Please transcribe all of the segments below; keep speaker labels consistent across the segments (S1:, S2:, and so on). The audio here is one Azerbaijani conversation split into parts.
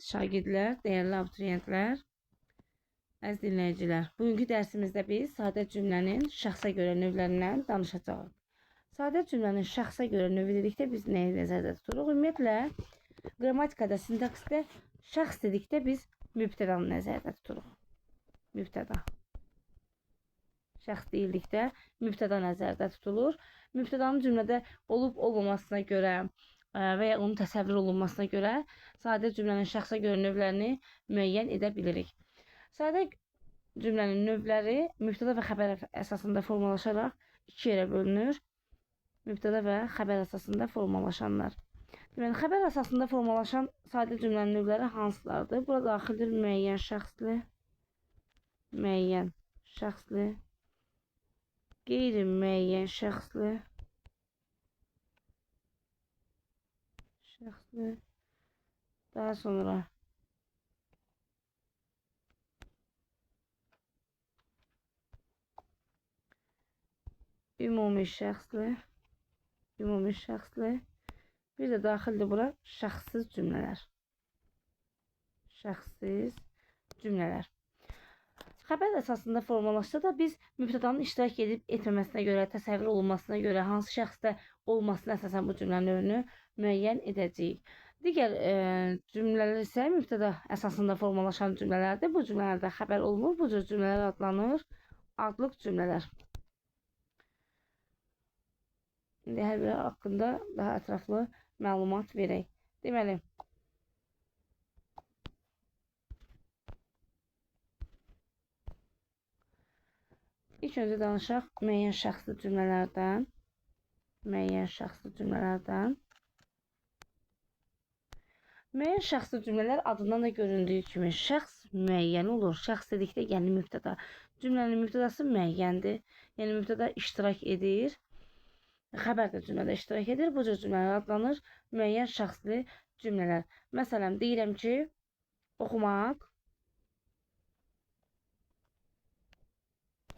S1: Əziz şagirdlər, dəyərli abituriyentlər, əziz dinləyicilər, bugünkü dərsimizdə biz sadə cümlənin şəxsə görə növlərindən danışacağıq. Sadə cümlənin şəxsə görə növü dedikdə biz nəyi nəzərdə tuturuq? Ümumiyyətlə, qrammatikada, sintaksdə şəxs dedikdə biz mübtədanı nəzərdə tuturuq. Mübtəda. Şəxs deyildikdə mübtəda nəzərdə tutulur. Mübtədanın cümlədə olub olmamasına görə və ya onun təsəvvür olunmasına görə sadə cümlənin şəxsə görə növlərini müəyyən edə bilirik. Sadə cümlənin növləri mübtəda və xəbər əsasında formalaşaraq iki yerə bölünür. Mübtəda və xəbər əsasında formalaşanlar. Deməli, xəbər əsasında formalaşan sadə cümlənin növləri hansılardır? Bura daxildir müəyyən şəxsli, qeyri-müəyyən şəxsli, daha sonra ümumi şəxsli, bir də daxildir bura şəxssiz cümlələr. Şəxssiz cümlələr. Xəbər əsasında formalaşsa da biz mübtədanın iştirak edib etməməsinə görə, təsəvvür olunmasına görə, hansı şəxsdə olmasına əsasən bu cümlənin növünü müəyyən edəcəyik. Digər cümlələr isə mübtəda əsasında formalaşan cümlələrdir. Bu cümlələrdə xəbər olmur. Bu cür cümlələr adlanır adlıq cümlələr. İndi hər biri haqqında daha ətraflı məlumat verək. Deməli, ilk öncə danışaq müəyyən şəxsli cümlələrdən. Müəyyən şəxsli cümlələrdən. Müəyyən şəxsli cümlələr adından da göründüyü kimi şəxs müəyyən olur. Şəxs dedikdə, yəni mübtəda. Cümlənin mübtədası müəyyəndir. Yəni mübtəda iştirak edir. Xəbər də cümlədə iştirak edir. Bu cür cümlələr adlanır müəyyən şəxsli cümlələr. Məsələn, deyirəm ki, oxumaq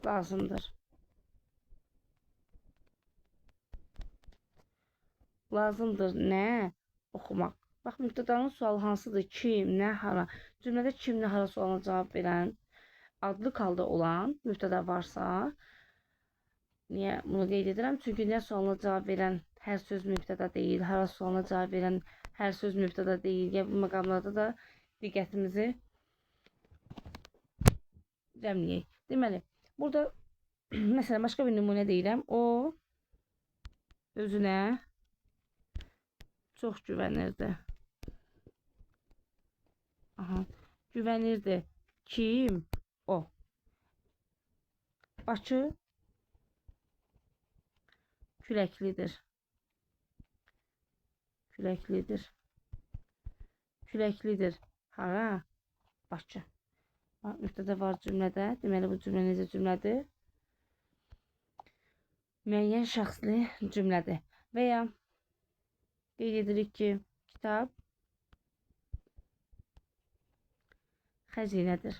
S1: lazımdır. Lazımdır nə? Oxumaq. Bax, mübtədanın sualı hansıdır? Kim, nə, hara? Cümlədə kim, nə, hara sualına cavab verən, adlıq halda olan mübtəda varsa, niyə bunu qeyd edirəm? Çünki nə sualına cavab verən hər söz mübtəda deyil, hara sualına cavab verən hər söz mübtəda deyil. Yəni, bu məqamlarda da diqqətimizi cəmləyək. Deməli, burada məsələn, başqa bir nümunə deyirəm. O özünə çox güvənirdi. Aha, güvənirdi. Kim? O. Bakı küləklidir. Küləklidir. Küləklidir. Hara? Bakı. Mübtəda var cümlədə. Deməli, bu cümlə necə cümlədir? Müəyyən şəxsli cümlədir. Və ya qeyd edirik ki, kitab xəzinədir.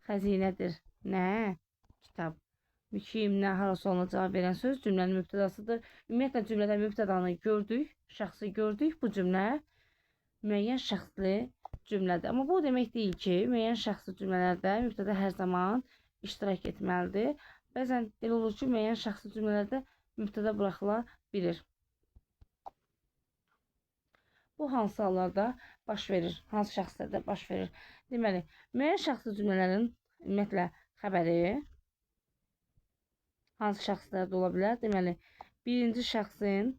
S1: Xəzinədir. Nə? Kitab. Kim, nə, hara sualına cavab verən söz cümlənin mübtədasıdır. Ümumiyyətlə, cümlədə mübtədanı gördük, şəxsi gördük. Bu cümlə müəyyən şəxsli cümlədir. Amma bu demək deyil ki, müəyyən şəxsli cümlələrdə mübtəda hər zaman iştirak etməlidir. Bəzən elə olur ki, müəyyən şəxsli cümlələrdə mübtəda buraxıla bilir. Bu hansı hallarda baş verir? Hansı şəxslərdə baş verir? Deməli, müəyyən şəxsli cümlələrin ümumiyyətlə xəbəri hansı şəxslərdə ola bilər? Deməli, birinci şəxsin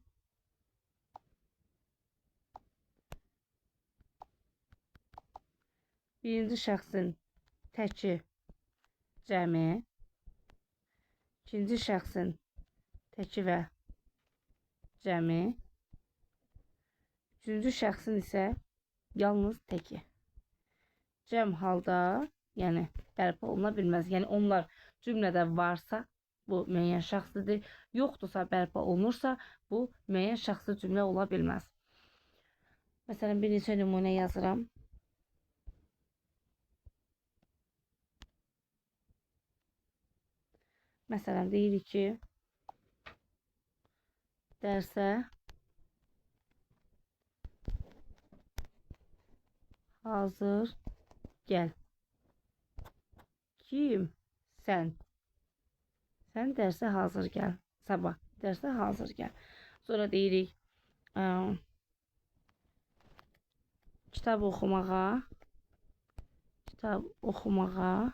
S1: təki cəmi, ikinci şəxsin təki və cəmi, üçüncü şəxsin isə yalnız təki. Cəm halda, yəni bərpa oluna bilməz. Yəni onlar cümlədə varsa, bu müəyyən şəxslidir. Yoxdursa, bərpa olunursa, bu müəyyən şəxsli cümlə ola bilməz. Məsələn, bir neçə nümunə yazıram. Məsələn, deyirik ki, dərsə hazır gəl. Kim? Sən. Sən dərsə hazır gəl. Sabah dərsə hazır gəl. Sonra deyirik, kitab oxumağa, kitab oxumağa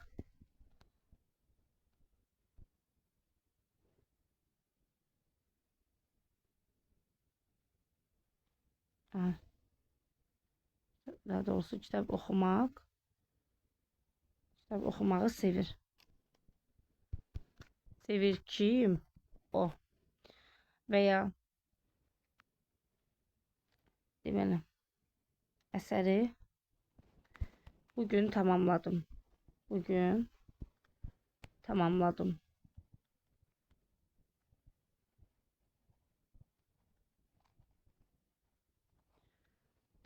S1: daha doğrusu kitab oxumaq, kitab oxumağı sevir. Sevir kim? O. Və ya deməli, əsəri bugün tamamladım. Bugün tamamladım.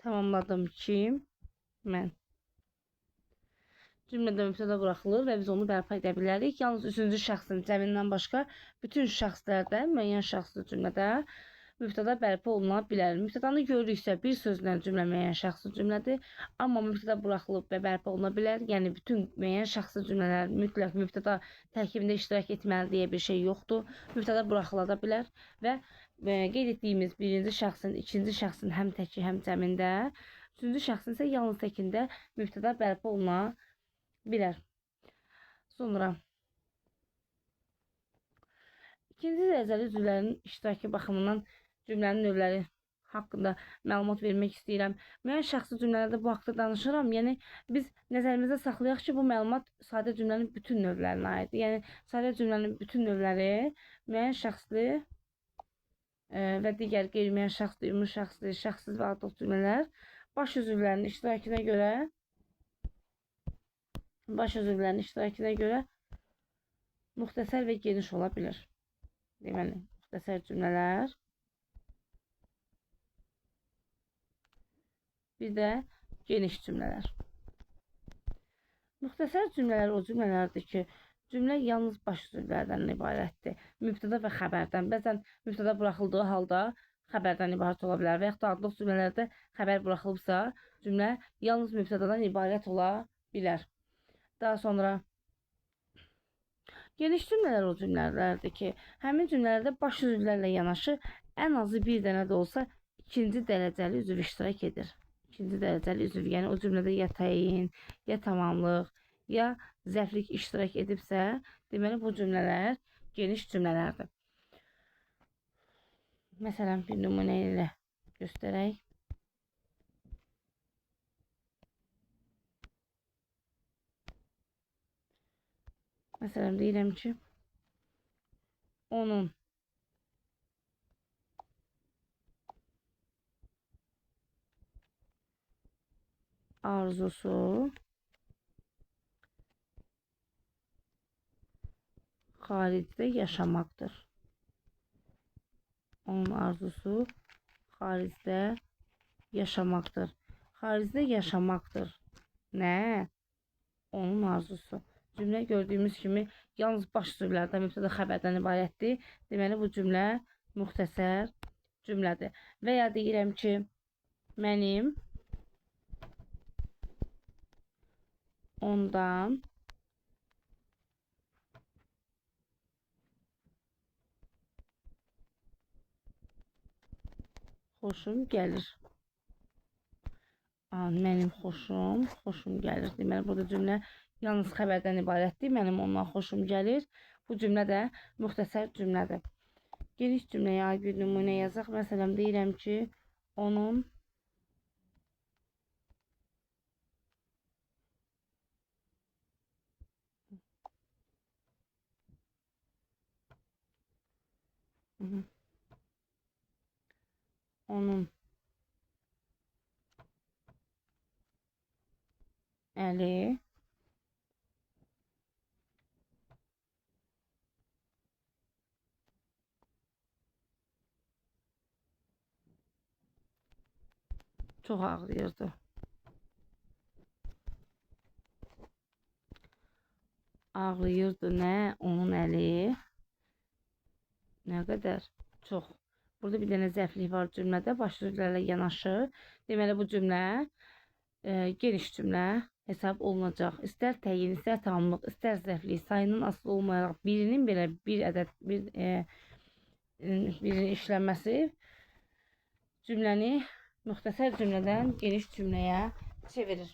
S1: Tamamladım kim? Mən. Cümlədə mübtəda buraxılır və biz onu bərpa edə bilərik. Yalnız üçüncü şəxsin cəmindən başqa bütün şəxslərdə, müəyyən şəxsli cümlədə mübtəda bərpa oluna bilər. Mübtədanı görürüksə bir sözlə cümlə müəyyən şəxsli cümlədir. Amma mübtəda buraxılıb və bərpa oluna bilər. Yəni bütün müəyyən şəxsli cümlələr mütləq mübtəda tərkibində iştirak etməli deyə bir şey yoxdur. Mübtəda buraxıla da bilər və qeyd etdiyimiz birinci şəxsin, ikinci şəxsin həm təki, həm cəmində, üçüncü şəxsin isə yalnız təkində mübtəda bərpa oluna bilər. Sonra ikinci dərəcəli üzvlərin iştirakı baxımından cümlənin növləri haqqında məlumat vermək istəyirəm. Müəyyən şəxsi cümlələrdə bu haqda danışıram. Yəni biz nəzərimizdə saxlayaq ki, bu məlumat sadə cümlənin bütün növlərinə aiddir. Yəni sadə cümlənin bütün növləri müəyyən şəxsli və digər qeyri-müəyyən şəxsli, ümumi şəxsli, şəxssiz və adlıq cümlələr baş üzvlərinin iştirakına görə müxtəsər və geniş ola bilər. Deməli, müxtəsər cümlələr, bir də geniş cümlələr. Müxtəsər cümlələr o cümlələrdir ki, cümlə yalnız baş üzvlərdən ibarətdir. Mübtəda və xəbərdən. Bəzən mübtəda buraxıldığı halda xəbərdən ibarət ola bilər və yaxud da adlıq cümlələrdə xəbər buraxılıbsa, cümlə yalnız mübtədadan ibarət ola bilər. Daha sonra geniş cümlələr o cümlələrdir ki, həmin cümlələrdə baş üzvlərlə yanaşı ən azı bir dənə də olsa ikinci dərəcəli üzv iştirak edir. İkinci dərəcəli üzv, yəni o cümlədə ya təyin, ya tamamlıq, ya zərflik iştirak edibsə, deməli bu cümlələr geniş cümlələrdir. Məsələn, bir nümunə ilə göstərək. Məsələn, deyirəm ki, onun arzusu xaricdə yaşamaqdır. Onun arzusu xaricdə yaşamaqdır. Xaricdə yaşamaqdır. Nə? Onun arzusu. Cümlə gördüyümüz kimi yalnız baş üzvlərdən, mübtəda xəbərdən ibarətdir. Deməli, bu cümlə müxtəsər cümlədir. Və ya deyirəm ki, mənim ondan xoşum gəlir. Mənim xoşum gəlir. Deməli, burada cümlə yalnız xəbərdən ibarətdir. Mənim ondan xoşum gəlir. Bu cümlə də müxtəsər cümlədir. Geniş cümləyə aid bir nümunə yazaq. Məsələn, deyirəm ki, onun əli çox ağrıyırdı. Ağrıyırdı nə? Onun əli nə qədər? Çox. Burada bir dənə zərflik var cümlədə, baş üzvlərlə yanaşı. Deməli, bu cümlə geniş cümlə hesab olunacaq. İstər təyin, istər tamamlıq, istər zərflik sayından asılı olmayaraq birinin belə bir ədəd birinin işlənməsi cümləni müxtəsər cümlədən geniş cümləyə çevirir.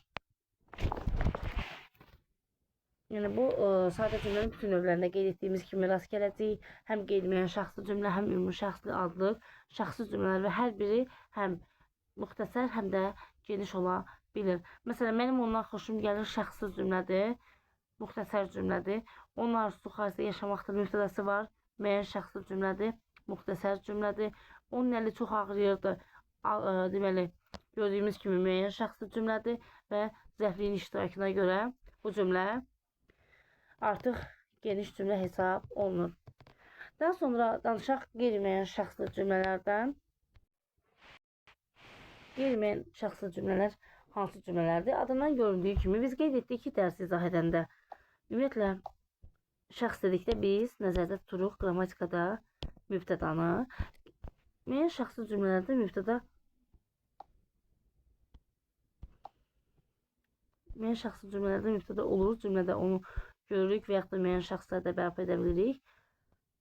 S1: Yəni bu sadə cümlənin bütün növlərində qeyd etdiyimiz kimi rast gələcəyik. Həm qeyd-müəyyən şəxsli cümlə, həm ümumi şəxsli adlıq, şəxsi cümlələr və hər biri həm müxtəsər, həm də geniş ola bilir. Məsələn, mənim ondan xoşum gəlir şəxsi cümlədir, müxtəsər cümlədir. Onun arzusu xaricdə yaşamaqdır mübtədası var, müəyyən şəxsi cümlədir, müxtəsər cümlədir. Onun əli çox ağrıyırdı. Deməli, gördüyümüz kimi müəyyən şəxsi cümlədir və zərfliyin iştirakına görə bu cümlə artıq geniş cümlə hesab olunur. Daha sonra danışaq qeyri-müəyyən şəxsli cümlələrdən. Qeyri-müəyyən şəxsli cümlələr hansı cümlələrdir? Adından göründüyü kimi biz qeyd etdik ki, dərs izah edəndə ümumiyyətlə şəxs dedikdə biz nəzərdə tuturuq qrammatikada mübtədanı. Müəyyən şəxsli cümlələrdə mübtəda müəyyən şəxsli cümlələrdə mübtəda olur. Cümlədə onu görürük və yaxud da müəyyən şəxsləri də bərpa edə bilirik.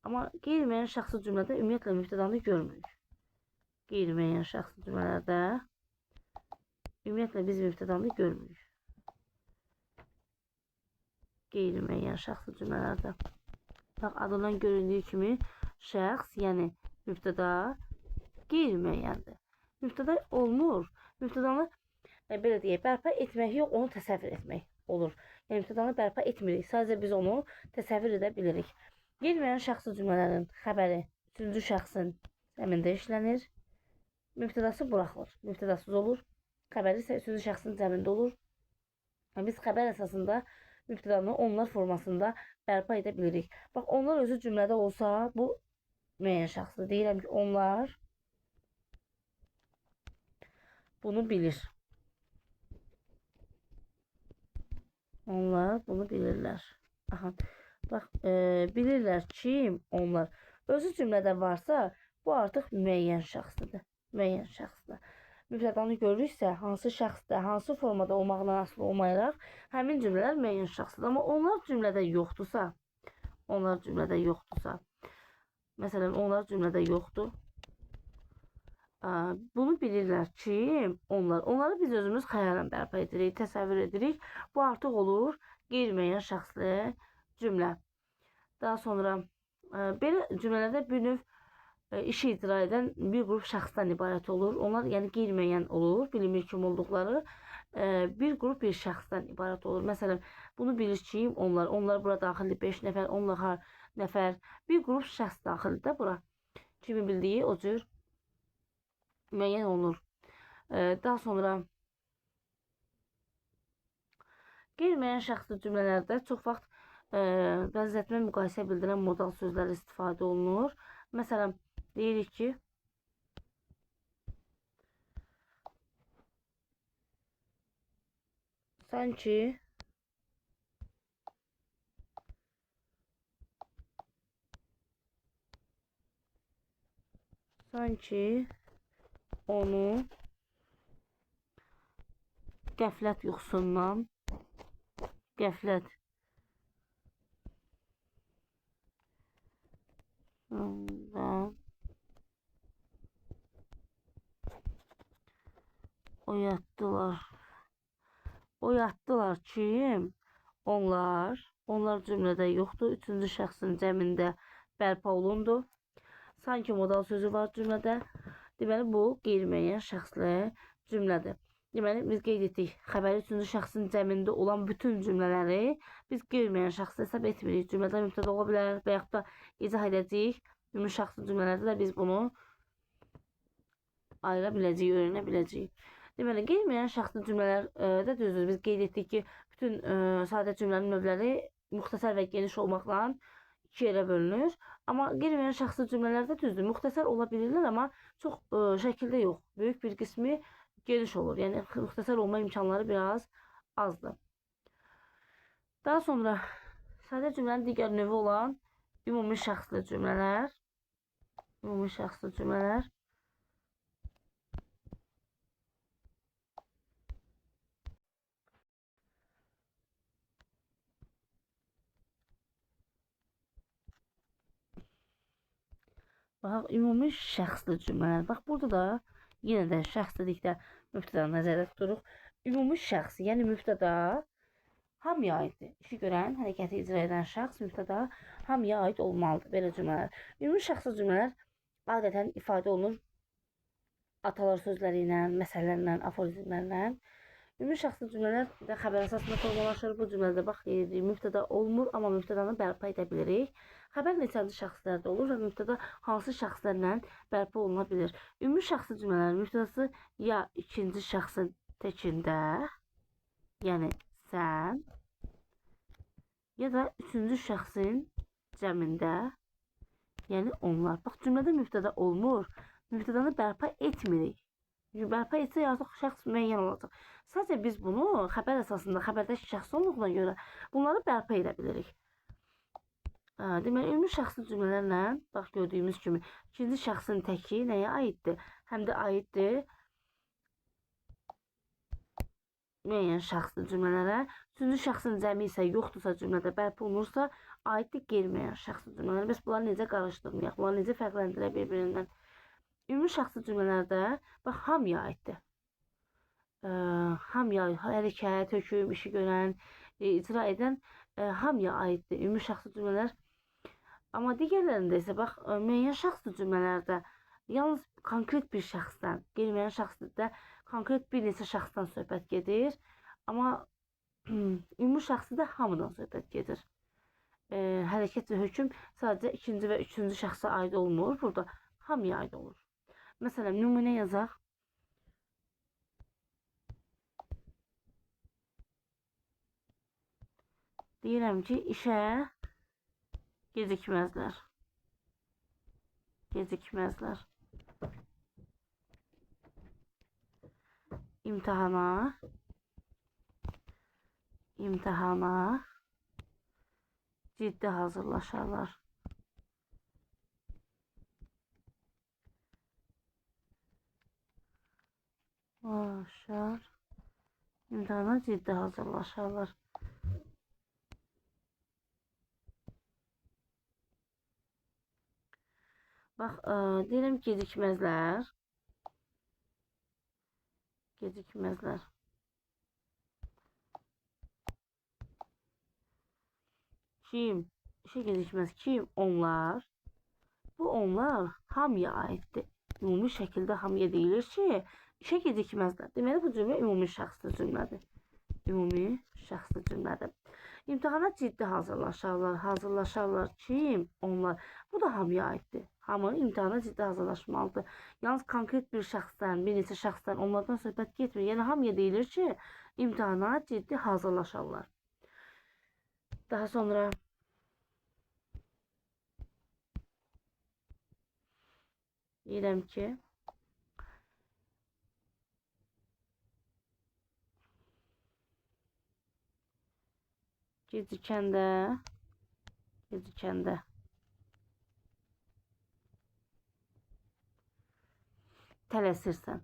S1: Amma qeyri-müəyyən şəxsi cümlədə ümumiyyətlə mübtədanı görmürük. Qeyri-müəyyən şəxsi cümlələrdə ümumiyyətlə biz mübtədanı görmürük. Qeyri-müəyyən şəxsi cümlələrdə. Bax, adından göründüyü kimi şəxs, yəni mübtəda qeyri-müəyyəndir. Mübtəda olmur. Mübtədanı belə deyək, bərpa etmək yox, onu təsəvvür etmək olur. Yəni, mübtədanı bərpa etmirik. Sadəcə biz onu təsəvvür edə bilirik. Qeyri-müəyyən şəxsi cümlələrin xəbəri üçüncü şəxsin zəmində işlənir. Mübtədası buraxılır. Mübtədasız olur. Xəbəri isə üçüncü şəxsin zəmində olur. Biz xəbər əsasında mübtədanı onlar formasında bərpa edə bilirik. Bax, onlar özü cümlədə olsa, bu müəyyən şəxsdir. Deyirəm ki, onlar bunu bilir. Onlar bunu bilirlər. Aha. Bax, bilirlər kim onlar. Özü cümlədə varsa, bu artıq müəyyən şəxsdir. Müəyyən şəxsdir. Mübtədanı görürüksə, hansı şəxsdə, hansı formada olmaqdan asılı olmayaraq, həmin cümlələr müəyyən şəxsdir. Amma onlar cümlədə yoxdursa, onlar cümlədə yoxdursa, məsələn, onlar cümlədə yoxdur. Bunu bilirlər ki, onlar. Onları biz özümüz xəyalən bərpa edirik, təsəvvür edirik. Bu artıq olur qeyri-müəyyən şəxsli cümlə. Daha sonra belə cümlələrdə bir növ işi icra edən bir qrup şəxsdən ibarət olur. Onlar yəni qeyri-müəyyən olur, bilinmir kim olduqları. Bir qrup bir şəxsdən ibarət olur. Məsələn, bunu bilir ki, onlar. Onlar bura daxildir 5 nəfər, 10 nəfər. Bir qrup şəxs daxildir də bura. Kimin bildiyi o cür müəyyən olunur. Daha sonra qeyri-müəyyən şəxsli cümlələrdə çox vaxt bənzətmə, müqayisə bildirən modal sözlər istifadə olunur. Məsələn, deyirik ki, sanki onu qəflət yuxusundan oyatdılar. Oyatdılar kim? Onlar. Onlar cümlədə yoxdur. Üçüncü şəxsin cəmində bərpa olundu. Sanki modal sözü var cümlədə. Deməli, bu qeyri-müəyyən şəxsli cümlədir. Deməli, biz qeyd etdik, xəbəri üçüncü şəxsin cəmində olan bütün cümlələri biz qeyri-müəyyən şəxsli hesab etmirik. Cümlədə mübtəda ola bilər və yaxud da izah edəcəyik. Ümumi şəxsli cümlələrdə də biz bunu ayıra biləcəyik, öyrənə biləcəyik. Deməli, qeyri-müəyyən şəxsli cümlələrdə düzdür. Biz qeyd etdik ki, bütün sadə cümlənin növləri müxtəsər və geniş olmaqla iki yerə bölünür. Amma qeyri-müəyyən şəxsli cümlələrdə düzdür. Müxtəsər ola bilirlər, amma çox şəkildə yox. Böyük bir qismi geniş olur. Yəni, müxtəsər olma imkanları biraz azdır. Daha sonra sadə cümlənin digər növü olan ümumi şəxsli cümlələr. Ümumi şəxsli cümlələr. Baxaq, ümumi şəxsli cümlələr. Bax, burada da yenə də şəxs dedikdə mübtədanı nəzərdə tuturuq. Ümumi şəxs, yəni mübtəda hamıya aiddir. İşi görən, hərəkəti icra edən şəxs mübtəda hamıya aid olmalıdır. Belə cümlələr. Ümumi şəxsli cümlələr adətən ifadə olunur atalar sözləri ilə, məsələlərlə, aforizmlərlə. Ümumi şəxsli cümlələr də xəbər əsasında formalaşır. Bu cümlədə bax deyirik, mübtəda olmur, amma mübtədanı bərpa edə bilirik. Xəbər neçənci şəxslərdə olur və mübtəda hansı şəxslərlə bərpa oluna bilir. Ümumi şəxsli cümlələrin mübtədası ya ikinci şəxsin təkində, yəni sən, ya da üçüncü şəxsin cəmində, yəni onlar. Bax, cümlədə mübtəda olmur. Mübtədanı bərpa etmirik. Bərpa etsək artıq şəxs müəyyən olacaq. Sadəcə biz bunu xəbər əsasında, xəbərdəki şəxs olduğuna görə bunları bərpa edə bilirik. Deməli, ümumi şəxsli cümlələrlə, bax gördüyümüz kimi, ikinci şəxsin təki nəyə aiddir? Həm də aiddir müəyyən şəxsli cümlələrə. Üçüncü şəxsin cəmi isə yoxdursa cümlədə bərpa olunursa, aiddir qeyri-müəyyən şəxsli cümlələrə. Bəs bunları necə qarışdırmayaq? Bunları necə fərqləndirək bir-birindən? Ümumi şəxsli cümlələrdə bax hamıya aiddir. Hamıya hərəkət, hökm, işi görən, icra edən hamıya aiddir ümumi şəxsli cümlələr. Amma digərlərində isə bax müəyyən şəxsli cümlələrdə yalnız konkret bir şəxsdən, qeyri-müəyyən şəxsdə konkret bir neçə şəxsdən söhbət gedir. Amma ümumi şəxsdə də hamıdan söhbət gedir. Hərəkət və hökm sadəcə ikinci və üçüncü şəxsə aid olmur. Burada hamıya aid olur. Məsələn, nümunə yazaq. Deyirəm ki, işə gecikməzlər. Gecikməzlər. İmtahana ciddi hazırlaşarlar. İmtahana ciddi hazırlaşarlar. Bax, deyirəm gecikməzlər. Gecikməzlər. Kim? İşə gecikməz. Kim? Onlar. Bu onlar hamıya aiddir. Ümumi şəkildə hamıya deyilir ki, işə gecikməzlər. Deməli, bu cümlə ümumi şəxsli cümlədir. Ümumi şəxsli cümlədir. İmtahana ciddi hazırlaşarlar. Hazırlaşarlar. Kim? Onlar. Bu da hamıya aiddir. Hamı imtahana ciddi hazırlaşmalıdır. Yalnız konkret bir şəxsdən, bir neçə şəxsdən, onlardan söhbət getmir. Yəni, hamıya deyilir ki, imtahana ciddi hazırlaşarlar. Daha sonra deyirəm ki, gecikəndə tələsirsən.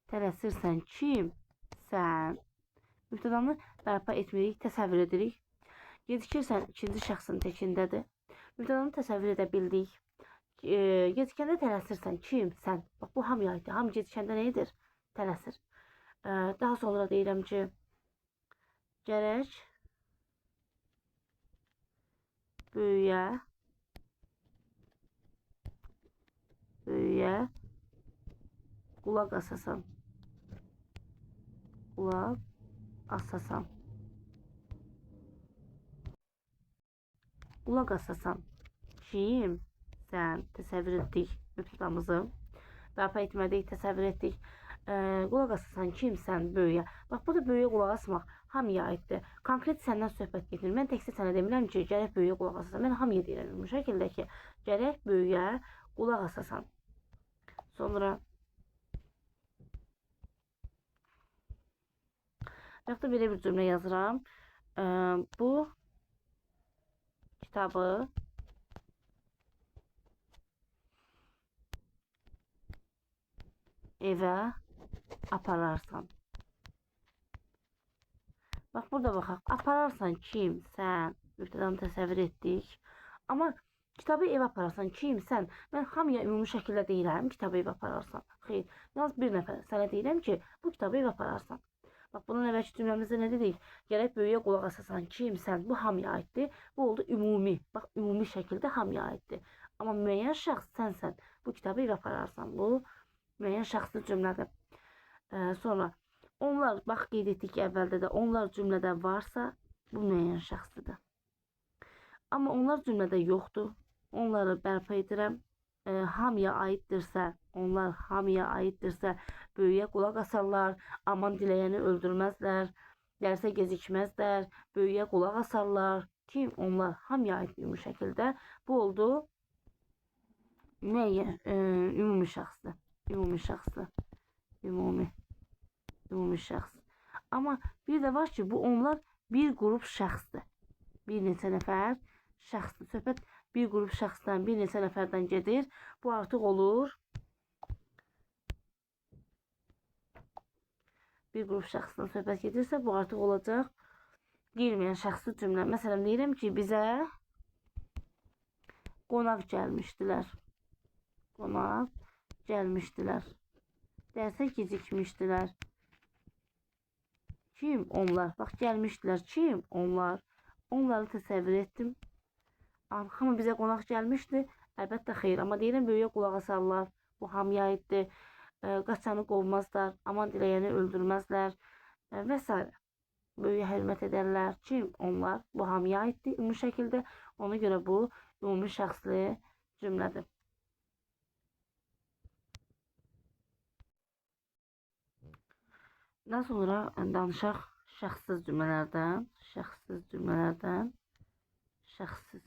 S1: Tələsirsən kim? Sən. Mübtədanı bərpa etmirik, təsəvvür edirik. Gecikirsən ikinci şəxsin təkindədir. Mübtədanı təsəvvür edə bildik. Gecikəndə tələsirsən. Kim? Sən. Bax, bu hamıya aiddir. Hamı gecikəndə nə edir? Tələsir. Daha sonra deyirəm ki, gərək böyüyə qulaq asasan. Qulaq asasan. Qulaq asasan. Kim? Sən. Təsəvvür etdik mübtədamızı. Bərpa etmədik, təsəvvür etdik. Qulaq asasan. Kim? Sən. Böyüyə. Bax, burada böyüyə qulaq asmaq hamıya aiddir. Konkret səndən söhbət getmir. Mən təkcə sənə demirəm ki, gərək böyüyə qulaq asasan. Mən hamıya deyirəm bu şəkildə ki, gərək böyüyə qulaq asasan. Sonra və yaxud da belə bir cümlə yazıram. Bu kitabı evə apararsan. Bax, burada baxaq. Apararsan kim? Sən. Mübtədanı təsəvvür etdik. Amma kitabı evə apararsan, kim sən? Mən hamıya ümumi şəkildə deyirəm, kitabı evə apararsan. Xeyr, yalnız bir nəfər sənə deyirəm ki, bu kitabı evə apararsan. Bax, bundan əvvəlki cümləmizdə nə dedik? Gərək böyüyə qulaq asasan, kim sən? Bu hamıya aiddir. Bu oldu ümumi. Bax, ümumi şəkildə hamıya aiddir. Amma müəyyən şəxs sənsən. Bu kitabı evə apararsan. Bu müəyyən şəxsli cümlədir. Sonra onlar, bax qeyd etdik ki, əvvəldə də onlar cümlədə varsa, bu müəyyən şəxslidir. Amma onlar cümlədə yoxdur. Onları bərpa edirəm. Hamıya aiddirsə, onlar hamıya aiddirsə, böyüyə qulaq asarlar, aman diləyəni öldürməzlər, dərsə gecikməzlər, böyüyə qulaq asarlar. Kim? Onlar hamıya aid ümumi şəkildə. Bu oldu müəyyən, ümumi şəxsdir. Ümumi şəxsdir. Ümumi şəxs. Amma bir də var ki, bu onlar bir qrup şəxsdir. Bir neçə nəfər şəxsdir. Söhbət bir qrup şəxsdən, bir neçə nəfərdən gedir. Bu artıq olur. Bir qrup şəxsdən söhbət gedirsə, bu artıq olacaq qeyri-müəyyən şəxsli cümlə. Məsələn, deyirəm ki, bizə qonaq gəlmişdilər. Qonaq gəlmişdilər. Dərsə gecikmişdilər. Kim? Onlar. Bax, gəlmişdilər. Kim? Onlar. Onları təsəvvür etdim. Hamı bizə qonaq gəlmişdi. Əlbəttə xeyr. Amma deyirəm, böyüyə qulaq asarlar. Bu hamıya aiddir. Qaçanı qovmazlar. Aman diləyəni öldürməzlər. Və s. Böyüyə hörmət edərlər. Kim? Onlar. Bu hamıya aiddir ümumi şəkildə. Ona görə bu ümumi şəxsli cümlədir. Daha sonra danışaq şəxssiz cümlələrdən. Şəxssiz cümlələrdən. Şəxssiz.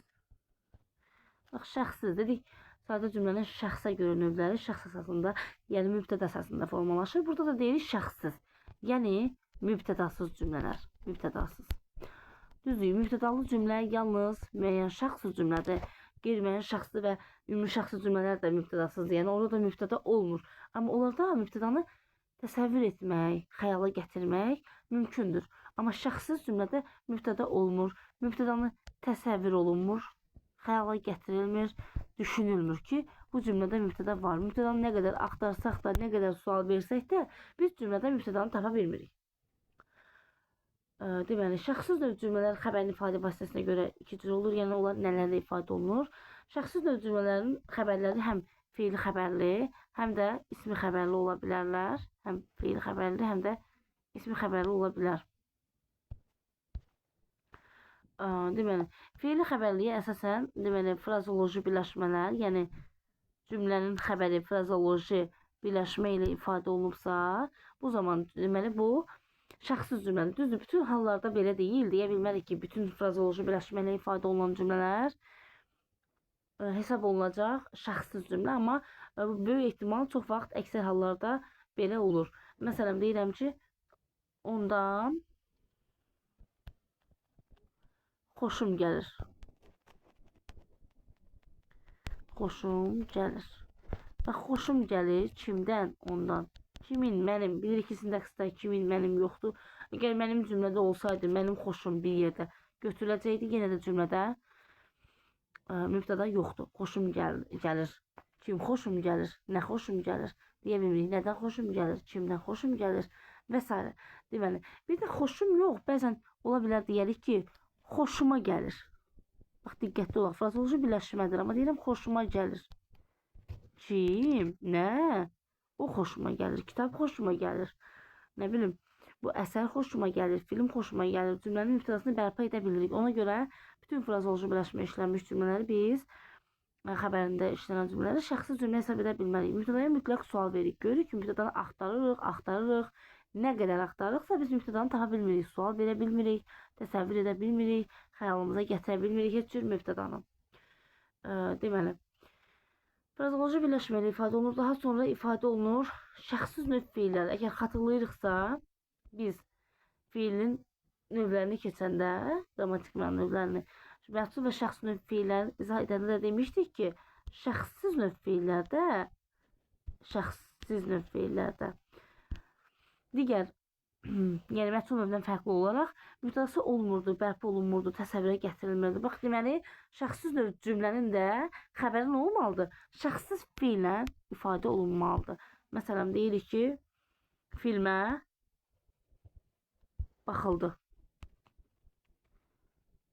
S1: Bax, şəxssiz dedik. Sadə cümlənin şəxsə görə növləri şəxs əsasında, yəni mübtəda əsasında formalaşır. Burada da deyirik şəxssiz. Yəni mübtədasız cümlələr. Mübtədasız. Düzdür, mübtədalı cümlə yalnız müəyyən şəxssiz cümlədir. Qeyri-müəyyən şəxsli və ümumi şəxsli cümlələr də mübtədasızdır. Yəni orada da mübtəda olmur. Amma onlarda mübtədanı təsəvvür etmək, xəyala gətirmək mümkündür. Amma şəxssiz cümlədə mübtəda olmur. Mübtədanı təsəvvür olunmur, xəyala gətirilmir, düşünülmür ki, bu cümlədə mübtəda var. Mübtədanı nə qədər axtarsaq da, nə qədər sual versək də, biz cümlədə mübtədanı tapa bilmirik. Deməli, şəxssiz növ cümlələr xəbərin ifadə vasitəsinə görə iki cür olur. Yəni, onlar nələrlə ifadə olunur? Şəxssiz növ cümlələrin xəbərləri həm feili xəbərli, həm də ismi xəbərli ola bilərlər. Həm feili xəbərli, həm də ismi xəbərli ola bilər. Deməli, feili xəbərliyə əsasən deməli, frazoloji birləşmələr, yəni cümlənin xəbəri frazoloji birləşmə ilə ifadə olunubsa, bu zaman deməli, bu şəxssiz cümlədir. Düzdür, bütün hallarda belə deyil. Deyə bilmərik ki, bütün frazoloji birləşmə ilə ifadə olunan cümlələr hesab olunacaq şəxssiz cümlə, amma böyük ehtimal çox vaxt əksər hallarda belə olur. Məsələn, deyirəm ki, ondan xoşum gəlir. Xoşum gəlir. Bax, xoşum gəlir kimdən? Ondan. Kimin? Mənim. Bilirik ki, sintaksdə kimin, mənim yoxdur. Əgər mənim cümlədə olsaydı, mənim xoşum bir yerdə götürüləcəkdi, yenə də cümlədə mübtəda yoxdur. Xoşum gəlir. Kim xoşum gəlir? Nə xoşum gəlir? Deyə bilmirik. Nədən xoşum gəlir? Kimdən xoşum gəlir? Və s. Deməli, bir də xoşum yox. Bəzən ola bilər deyərik ki, xoşuma gəlir. Bax, diqqətli olaq. Frazoloji birləşmədir. Amma deyirəm, xoşuma gəlir. Kim? Nə? O xoşuma gəlir. Kitab xoşuma gəlir. Nə bilim, bu əsər xoşuma gəlir, film xoşuma gəlir. Cümlənin mübtədasını bərpa edə bilirik. Ona görə bütün frazoloji birləşmə işlənmiş cümlələri biz xəbərində işlənən cümlələri şəxsi cümlə hesab edə bilmərik. Mübtədaya mütləq sual veririk. Görürük ki, mübtədanı axtarırıq, axtarırıq. Nə qədər axtarırıqsa biz mübtədanı tapa bilmirik, sual verə bilmirik, təsəvvür edə bilmirik, xəyalımıza gətirə bilmirik heç cür mübtədanı. Deməli, frazoloji birləşmə ilə ifadə olunur. Daha sonra ifadə olunur şəxssiz növ feillər. Əgər xatırlayırıqsa, biz feilin növlərini keçəndə, qrammatik məna növlərini, məhsul və şəxs növ feilləri izah edəndə də demişdik ki, şəxssiz növ feillərdə, digər Yəni məhsul növdən fərqli olaraq mübtədası olmurdu, bərpa olunmurdu, təsəvvürə gətirilmirdi. Bax, deməli, şəxssiz növ cümlənin də xəbəri nə olmalıdır? Şəxssiz feillə ifadə olunmalıdır. Məsələn, deyirik ki, filmə baxıldı.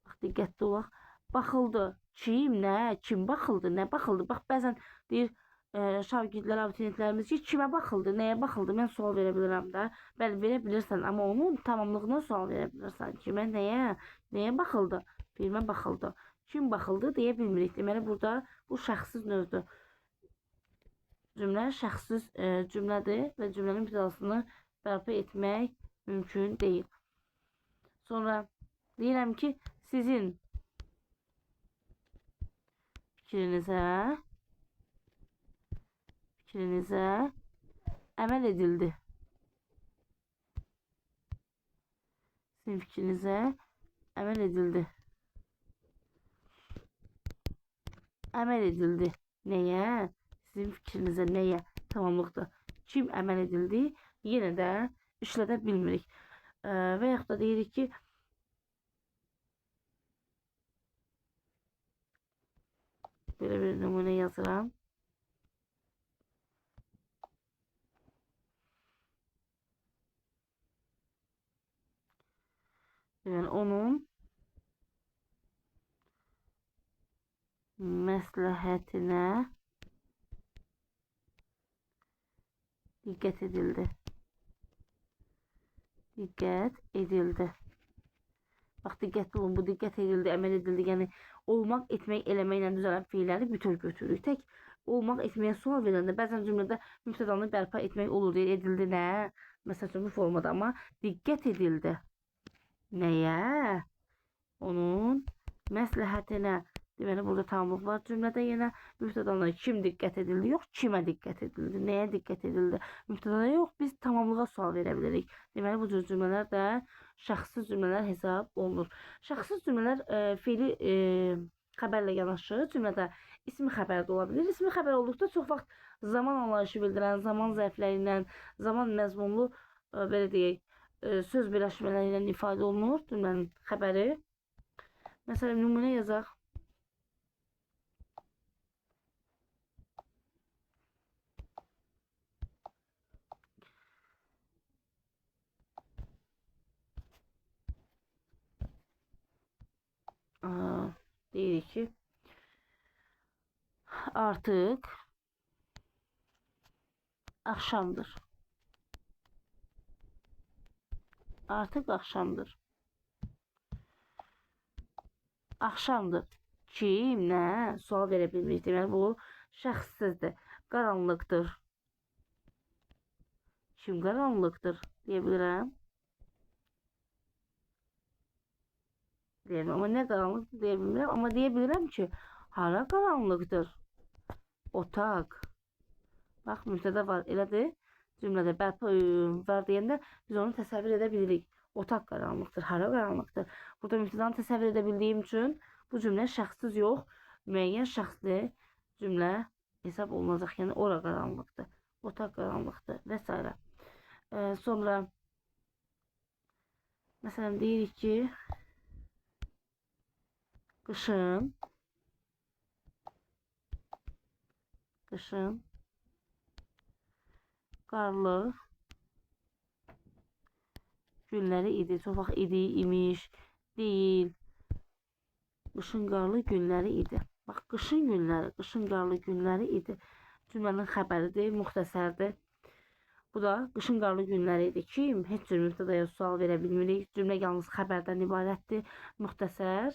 S1: Bax, diqqətli olaq. Baxıldı. Kim, nə, kim baxıldı, nə baxıldı? Bax, bəzən deyir, şagirdlər, abituriyentlərimiz ki, kimə baxıldı, nəyə baxıldı? Mən sual verə bilirəm də. Bəli, verə bilirsən, amma onun tamamlığına sual verə bilirsən. Kimə, nəyə, nəyə baxıldı? Filmə baxıldı. Kim baxıldı deyə bilmirik. Deməli, burada bu şəxssiz növdür. Cümlə şəxssiz cümlədir və cümlənin mübtədasını bərpa etmək mümkün deyil. Sonra deyirəm ki, sizin fikrinizə əməl edildi. Sizin fikrinizə əməl edildi. Əməl edildi. Nəyə? Sizin fikrinizə nəyə? Tamamlıqdır. Kim əməl edildi? Yenə də işlədə bilmirik. Və yaxud da deyirik ki, belə bir nümunə yazıram. Deməli, onun məsləhətinə diqqət edildi. Diqqət edildi. Bax, diqqətli olun, bu diqqət edildi, əməl edildi. Yəni, olmaq, etmək, eləməklə düzələn feilləri bütöv götürürük. Tək olmaq, etməyə sual verəndə bəzən cümlədə mübtədanı bərpa etmək olur, deyir, edildi nə? Məsəl üçün, bu formada, amma diqqət edildi. Nəyə? Onun məsləhətinə. Deməli, burada tamamlıq var cümlədə yenə. Mübtədana kim diqqət edildi? Yox, kimə diqqət edildi? Nəyə diqqət edildi? Mübtədana yox, biz tamamlığa sual verə bilirik. Deməli, bu cür cümlələr də şəxssiz cümlələr hesab olunur. Şəxssiz cümlələr feili xəbərlə yanaşı cümlədə ismi xəbər də ola bilir. İsmi xəbər olduqda çox vaxt zaman anlayışı bildirən, zaman zərfləri ilə, zaman məzmunlu, belə deyək, söz birləşmələri ilə ifadə olunur cümlənin xəbəri. Məsələn, nümunə yazaq. Deyirik ki, artıq axşamdır. Artıq axşamdır. Axşamdır. Kim, nə? Sual verə bilmirik. Deməli, bu şəxssizdir. Qaranlıqdır. Kim qaranlıqdır deyə bilirəm. Deyirəm. Amma nə qaranlıqdır deyə bilmirəm. Amma deyə bilirəm ki, hara qaranlıqdır? Otaq. Bax, mübtədə var. Elədir. Cümlədə bərpa var deyəndə biz onu təsəvvür edə bilirik. Otaq qaranlıqdır, hara qaranlıqdır. Burada mübtədanı təsəvvür edə bildiyim üçün bu cümlə şəxssiz yox, müəyyən şəxsli cümlə hesab olunacaq. Yəni, ora qaranlıqdır, otaq qaranlıqdır və s. Sonra, məsələn, deyirik ki, qışın qarlı günləri idi. Çox vaxt idi, imiş, deyil. Qışın qarlı günləri idi. Bax, qışın günləri, qışın qarlı günləri idi. Cümlənin xəbəridir, müxtəsərdir. Bu da qışın qarlı günləri idi. Kim? Heç cür mübtədaya sual verə bilmirik. Cümlə yalnız xəbərdən ibarətdir. Müxtəsər,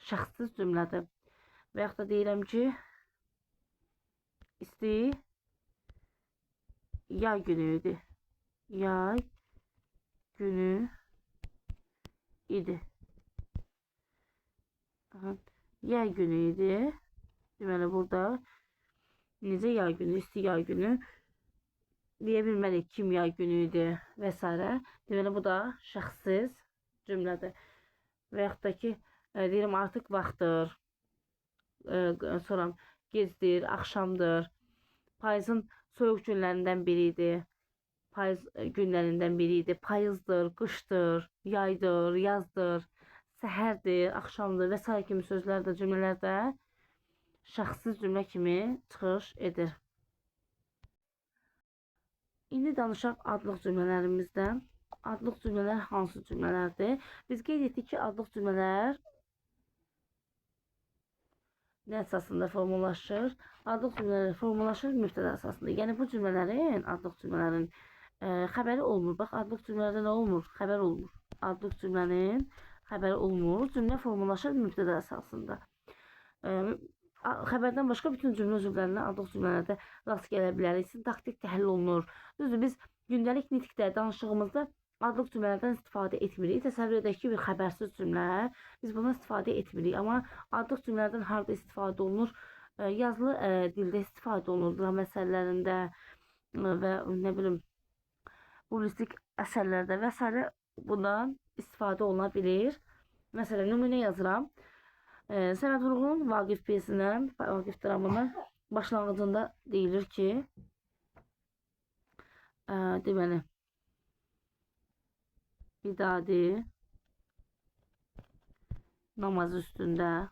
S1: şəxssiz cümlədir. Və yaxud da deyirəm ki, isti yay günü idi. Yay günü idi. Aha. Yay günü idi. Deməli, burada necə yay günü, isti yay günü deyə bilmərik kim yay günü idi və s. Deməli, bu da şəxssiz cümlədir. Və yaxud da ki, deyirəm, artıq vaxtdır, sonra gecdir, axşamdır, payızın soyuq günlərindən biri idi. Payız günlərindən biri idi. Payızdır, qışdır, yaydır, yazdır, səhərdir, axşamdır və sair kimi sözlər də cümlələrdə şəxssiz cümlə kimi çıxış edir. İndi danışaq adlıq cümlələrimizdən. Adlıq cümlələr hansı cümlələrdir? Biz qeyd etdik ki, adlıq cümlələr nə əsasında formalaşır? Adlıq cümlələr formalaşır mübtəda əsasında. Yəni bu cümlələrin, adlıq cümlələrin xəbəri olmur. Bax, adlıq cümlələrdə nə olmur? Xəbər olmur. Adlıq cümlənin xəbəri olmur. Cümlə formalaşır mübtəda əsasında. Xəbərdən başqa bütün cümlə üzvlərinə adlıq cümlələrdə rast gələ bilərik. Sintaktik təhlil olunur. Düzdür, biz gündəlik nitqdə, danışığımızda adlıq cümlələrdən istifadə etmirik. Təsəvvür edək ki, bir xəbərsiz cümlə, biz bundan istifadə etmirik. Amma adlıq cümlələrdən harada istifadə olunur? Yazılı dildə istifadə olunur. Dram əsərlərində və nə bilim, publisistik əsərlərdə və s. bundan istifadə oluna bilir. Məsələn, nümunə yazıram. Səməd Vurğunun Vaqif pyesindən, Vaqif dramının başlanğıcında deyilir ki, deməli, Vidadi namaz üstündə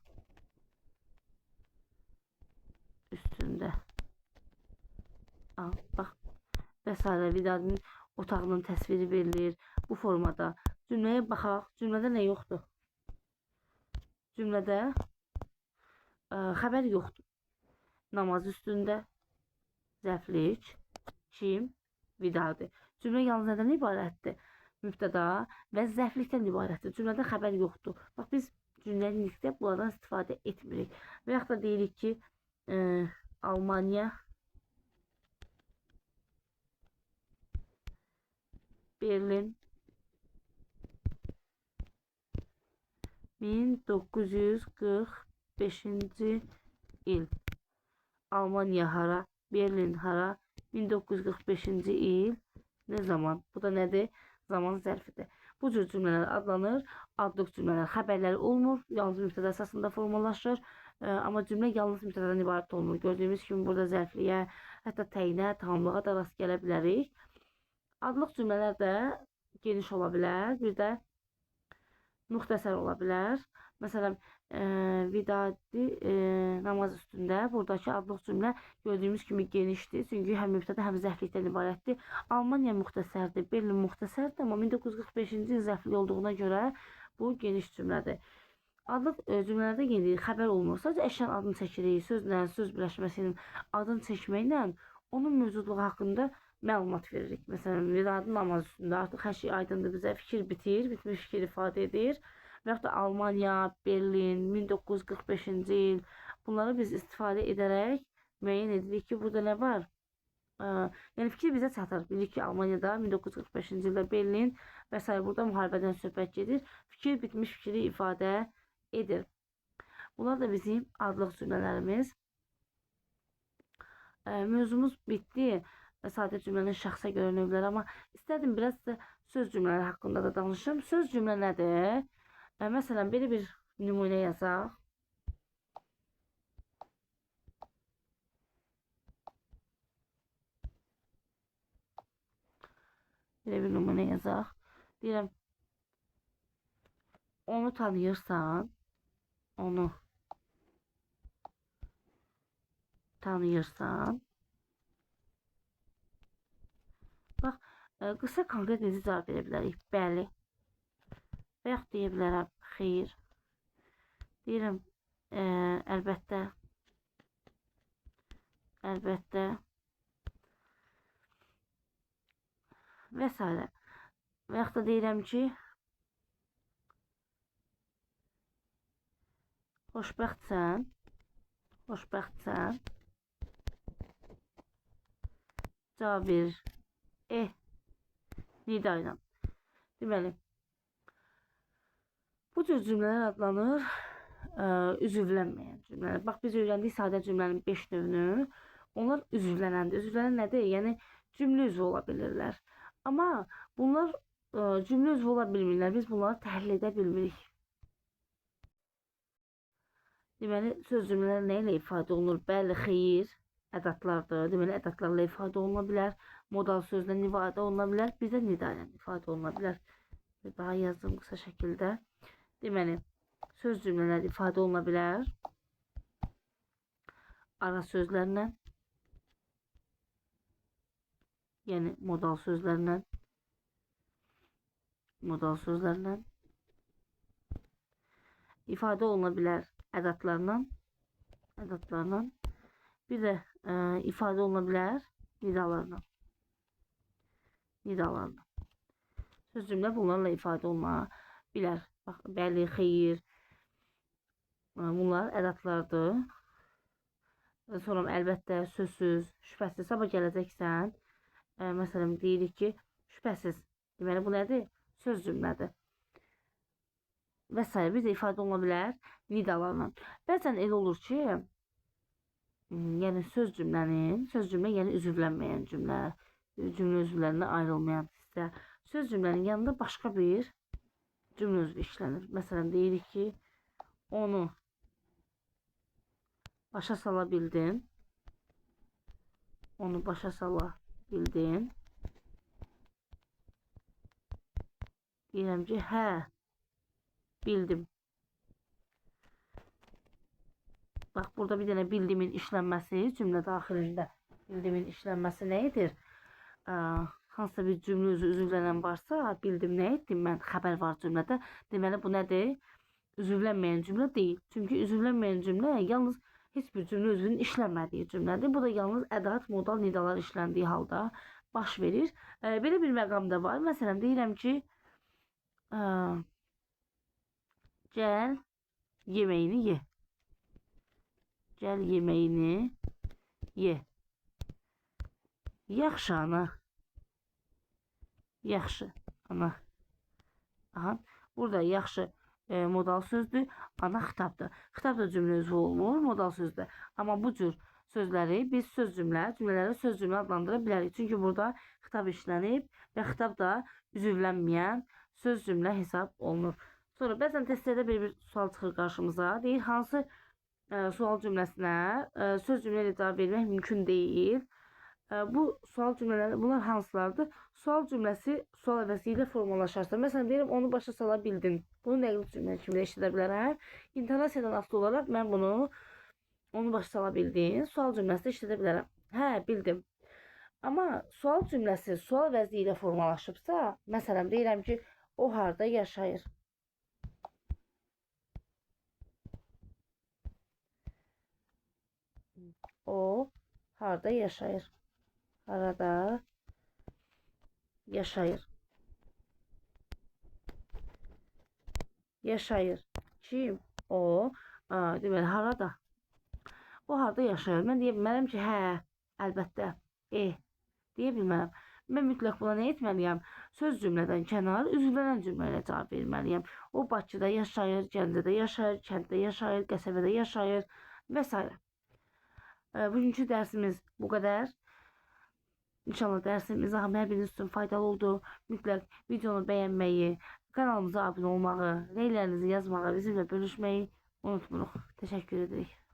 S1: bax və s. Vidadinin otağının təsviri verilir bu formada. Cümləyə baxaq. Cümlədə nə yoxdur? Cümlədə xəbər yoxdur. Namaz üstündə, zərflik, kim, Vidadi. Cümlə yalnız nədən ibarətdir? Mübtəda və zərflikdən ibarətdir. Cümlədə xəbər yoxdur. Bax, biz cümləlikdə bunlardan istifadə etmirik. Və yaxud da deyirik ki, Almaniya, Berlin 1945-ci il. Almaniya hara? Berlin hara? 1945-ci il nə zaman? Bu da nədir? Zaman zərfidir. Bu cür cümlələr adlanır adlıq cümlələr. Xəbərləri olmur, yalnız mübtəda əsasında formalaşır. Amma cümlə yalnız mübtədadan ibarət olmur. Gördüyümüz kimi burada zərfliyə, hətta təyinə, tamamlığa da rast gələ bilərik. Adlıq cümlələr də geniş ola bilər, bir də müxtəsər ola bilər. Məsələn, Vidadi namaz üstündə buradakı adlıq cümlə gördüyümüz kimi genişdir. Çünki həm mübtəda, həm zərflikdən ibarətdir. Almaniya müxtəsərdir, Berlin müxtəsərdir, amma 1945-ci il zərflik olduğuna görə bu geniş cümlədir. Adlıq cümlələrdə yenə xəbər olmur. Sadəcə əşyanın adını çəkirik, sözlə, söz birləşməsinin adını çəkməklə onun mövcudluğu haqqında məlumat veririk. Məsələn, Vidadi namaz üstündə artıq hər şey aydındır bizə, fikir bitir, bitmiş fikir ifadə edir. Və yaxud da Almaniya, Berlin, 1945-ci il, bunları biz istifadə edərək müəyyən edirik ki, burada nə var? Yəni fikir bizə çatır. Bilirik ki, Almaniyada 1945-ci ildə Berlin və s. burada müharibədən söhbət gedir. Fikir bitmiş fikri ifadə edir. Bunlar da bizim adlıq cümlələrimiz. Mövzumuz bitdi. Sadə cümlənin şəxsə görə növləri, amma istərdim biraz da söz cümlələri haqqında da danışım. Söz cümlə nədir? Məsələn, belə bir nümunə yazaq. Belə bir nümunə yazaq. Deyirəm, onu tanıyırsan, onu tanıyırsan. Bax, qısa konkret necə cavab verə bilərik? Bəli. Və yaxud deyə bilərəm, xeyir. Deyirəm, əlbəttə, əlbəttə və s. Və yaxud da deyirəm ki, xoşbəxtsən, xoşbəxtsən. Cavab verir. Nida ilə. Deməli, bu cür cümlələr adlanır üzvlənməyən cümlələr. Bax, biz öyrəndik sadə cümlənin 5 növünü. Onlar üzvlənəndir. Üzvlənən nədir? Yəni, cümlə üzvü ola bilirlər. Amma bunlar cümlə üzvü ola bilmirlər. Biz bunları təhlil edə bilmirik. Deməli, söz cümlələr nə ilə ifadə olunur? Bəli, xeyir, Ədatlardır. Deməli, ədatlarla ifadə oluna bilər. Modal sözlə ifadə oluna bilər. Bir də nida ilə ifadə oluna bilər. Daha yazdım qısa şəkildə. Deməli, söz cümlələr ifadə oluna bilər. Ara sözlərlə, yəni modal sözlərlə, modal sözlərlə ifadə oluna bilər ədatlarla, ədatlarla. Bir də ifadə oluna bilər nidalarla. Nidalarla. Söz cümlə bunlarla ifadə oluna bilər. Bax, bəli, xeyir. Bunlar ədatlardır. Sonra əlbəttə, sözsüz, şübhəsiz. Sabah gələcəksən. Məsələn, deyirik ki, şübhəsiz. Deməli, bu nədir? Söz cümlədir. Və s. Bir də ifadə oluna bilər nidalarla. Bəzən elə olur ki, yəni söz cümlənin, söz cümlə yəni üzvlənməyən cümlə, cümlə üzvlərinə ayrılmayan hissə. Söz cümlənin yanında başqa bir cümlə üzvü işlənir. Məsələn, deyirik ki, onu başa sala bildin. Onu başa sala bildin. Deyirəm ki, hə, bildim. Bax, burada bir dənə bildimin işlənməsi cümlə daxilində. Bildimin işlənməsi nə edir? Hansısa bir cümlə üzvlənən varsa, bildim nə etdim mən, xəbər var cümlədə. Deməli, bu nədir? Üzvlənməyən cümlə deyil. Çünki üzvlənməyən cümlə yalnız heç bir cümlə üzvünün işlənmədiyi cümlədir. Bu da yalnız ədat, modal, nidalar işləndiyi halda baş verir. Belə bir məqam da var. Məsələn, deyirəm ki, gəl yeməyini ye. Gəl yeməyini ye. Yaxşı ana. Yaxşı ana. Aha. Burada yaxşı modal sözdür. Ana xitabdır. Xitab da cümlə üzvü olmur, modal sözdür. Amma bu cür sözləri biz söz cümlə, cümlələri söz cümlə adlandıra bilərik. Çünki burada xitab işlənib və xitab da üzvlənməyən söz cümlə hesab olunur. Sonra bəzən testlərdə bir sual çıxır qarşımıza. Deyir, hansı sual cümləsinə söz cümlə ilə cavab vermək mümkün deyil. Bu sual cümlələri, bunlar hansılardır? Sual cümləsi sual əvəzi ilə formalaşarsa. Məsələn, deyirəm, onu başa sala bildin. Bunu nəqli cümlə kimi də işlədə bilərəm. İntonasiyadan asılı olaraq mən bunu onu başa sala bildin. Sual cümləsi də işlədə bilərəm. Hə, bildim. Amma sual cümləsi sual əvəzi ilə formalaşıbsa, məsələn, deyirəm ki, o harda yaşayır? O harda yaşayır? Harada yaşayır? Yaşayır. Kim? O. Deməli, harada? O harada yaşayır? Mən deyə bilmərəm ki, hə, əlbəttə, deyə bilmərəm. Mən mütləq buna nə etməliyəm? Söz cümlədən kənar, üzvlənən cümlə ilə cavab verməliyəm. O Bakıda yaşayır, Gəncədə yaşayır, kənddə yaşayır, qəsəbədə yaşayır və s. Bugünkü dərsimiz bu qədər. İnşallah dərsim izahım hər biriniz üçün faydalı oldu. Mütləq videonu bəyənməyi, kanalımıza abunə olmağı, rəylərinizi yazmağı, bizimlə bölüşməyi unutmuruq. Təşəkkür edirik.